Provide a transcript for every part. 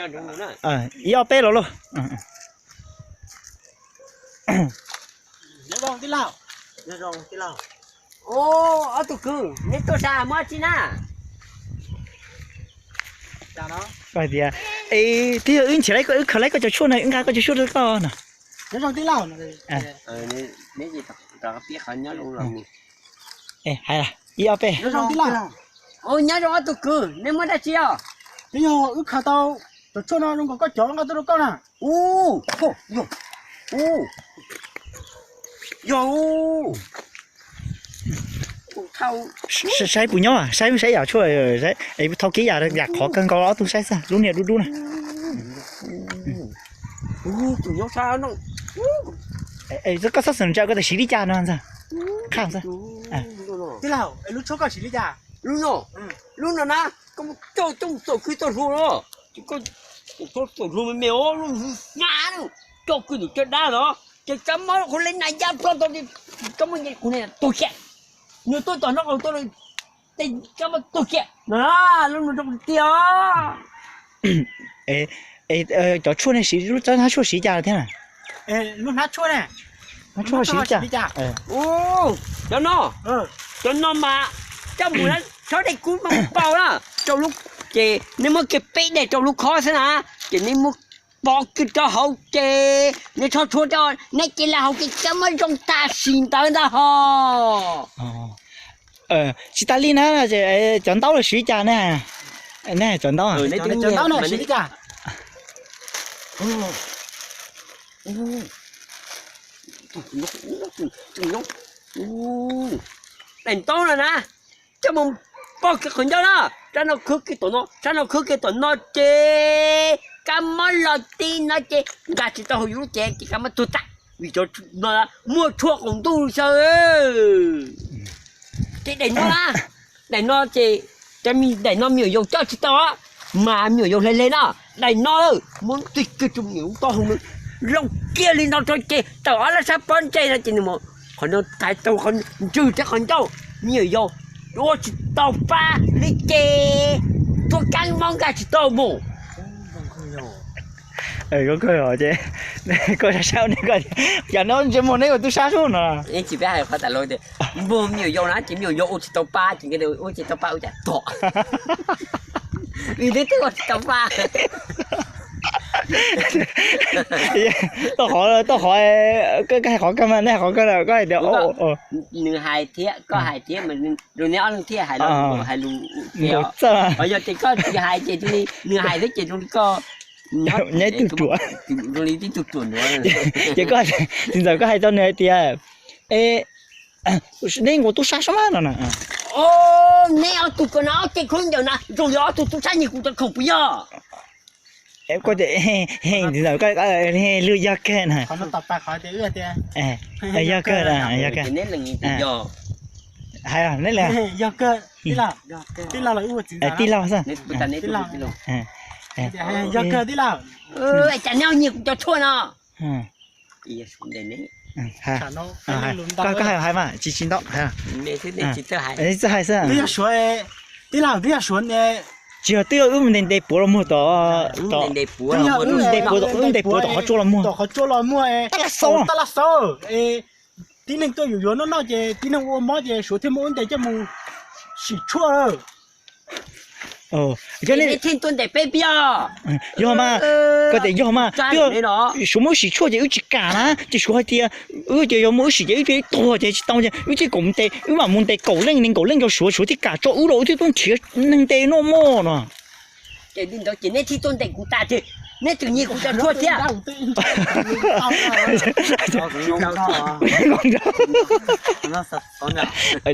Ib ob peb los lauj. Ob tug kwv, neb tuaj saib muab tsi na. Tias, es twb yog wb nrhiav, wb khaws tau koj cov tshuaj no, wb nqa koj cov tshuaj rau koj no. Hais ib ob peb. Nyob zoo ob tug kwv, neb muab dab tsi os? Twb yog wb khaws tau cov tshuaj no zoo nkaus koj cov nqa tuaj rau koj na. Ub, yog, ub, yog, ub. Saib puas nyob, saib saib yam tshuaj, thau kiag yam, yam qhov kawg nkaus ob tug saib xwb, lub niag dub dub na. Koj txhob xav ntsa, koj tam siv li cas no ntag. Qha xwb. Tij laug, lub tshuaj koj siv li cas? Lub no, lub no na, koj muab coj coj mus txaus khwb txaus hlua los, koj txaus hlua me me os, lub hnab coj kwv tus caj dab no, ces kab mob qhov li nas yab ploj tau, kab mob nce qhov li tuag kiag. Nws tuaj tom no qhov tuaj, tej kab mob tuag kiag na, lub no rau tiag. Cov tshuaj nej siv lub hnab tshuaj siv cas thiab na? Lub hnab tshuaj ne, hnab tshuaj siv li cas? Cov no, cov no mas coj mus na, tsob dej kub mas paus na, rau lub, ces nej muab kiag peb daim rau lub khob xwb na, ces nej muab pov kiag rau hauv ces nej tsho tshuav rau nej ces lam haus ces kab mob zoo tam sim ntawd ntag hos. Tsis tas li na, cov ntaub los siv cas ne? Cov ntaub, cov ntaub no siv li cas? Daim ntaub no na, coj mus pov kiag qhov ncauj na, sab no khwb kiag tom no, sab no khwb kiag tom no ces kab mob los tib no ces nkag tsis tau hauv yus lub cev ces kab mob tuag tas, vim cov no muaj tshuaj qaum ntuj xwb. Ces daim no na, daim no ces, daim no me nyuam yaus coj tsis tau, mas me nyuam yaus hle hle na, daim no muab ntxig kiag rau me nyuam yaus taub hau, zoo kiag li no rau ces tawm ob lab sab pob ntseg no ces nws qhov no thaiv tau qhov ntswg thiab qhov ncauj, me nyuam yaus ua tsis tau pa li ces tuag kab mob nkag tsis tau mus. Koj sab sab ne, koj tias, cas no ntsej muag neb ua tub sab sub no. Tsis peb hais qhov tas los tias npog me nyuam yaus na ces me nyuam yaus ua tsis tau pa ces nkawd ua tsis tau pa ua cas tom. Vim neb twb ua tsis tau pa. Tau qhov, tau qhov, koj hais qhov kawg mas, neb hais qhov kawg na, koj hais tias nws hais thiab koj hais thiab mas zoo neb ob leeg thiaj hais, hais lus, txawj. Yog ces koj tsis hais ces nws hais thiab ces zoo li koj, neb tug ruam, zoo li tib tug ruam nruav. Ces koj, txiv ntxawm koj hais rau nws hais tias, e, neb nkaus tub sab sab mas no na. Neb ob tug ko no ob tug khaub ncaws na zoo li ob tug tub sab nyiag kuv cov khoom puas yog? Koj tias, txiv ntxawm, lwg yog kawg na. Yog kawg, yog kawg. Hais neb li, tij laug xwb. Yog kawg tij laug. Cas neb nyiag kuv cov tshuaj no? Koj hais hais mas tsis tsis ntau, tsis txawj hais xwb. Tij laug, twb yog suav, tsis yog twb yog wb mus ntes ntes puav los muag tom, wb ntes puav tom qhov tsua los muag, tab laj xauv, tab laj xauv, tib neeg tuaj yuav yuav noj noj ces tib neeg ua mob ces suav thiaj muab wb ntes coj mus sim tshuaj. Cov nej thiaj tuaj ntes peb pia. Yog mas, koj tias yog mas, twb yog suav muab wb sim tshuaj ces wb tsis kam na, ces suav hais tias wb ces yog muab wb sim ces wb cia li tuag ces tsis tau ces wb cia li koom ntes, wb mam mus ntes kaum leej nees nkaum leej rau suav, suav thiaj kam tso wb los wb thiaj tuaj nrhiav neeg ntes noj mog no. Ces li ntawd ces neb thiaj tuaj ntes kuv tas ces neb tseem nyiag kuv cov tshuaj thiab.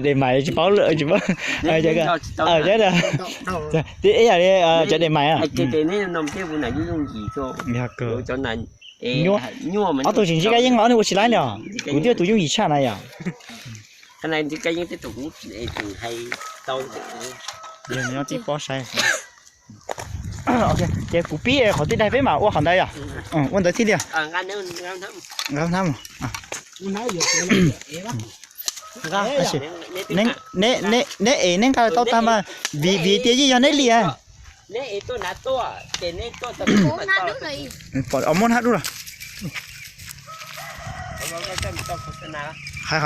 Des mais tsis paub, tsis paub. Ib yam li cov des mais, ob tug tsis ntsib kab yeeb los ob tug ua tsis laib li os. Kuv twb yog tus yooj yim tshaj na yom. Ces kuv pib qhov tij laig peb mam ua qhov ntawd yom. Ua ntawd thiaj li. Neb es neb nqa tau tag mas, vim vim tias yeej yog neb liam. Neb tuaj nav tuaj ces neb tuaj tau. Pom os, muab hnab dub los. Hais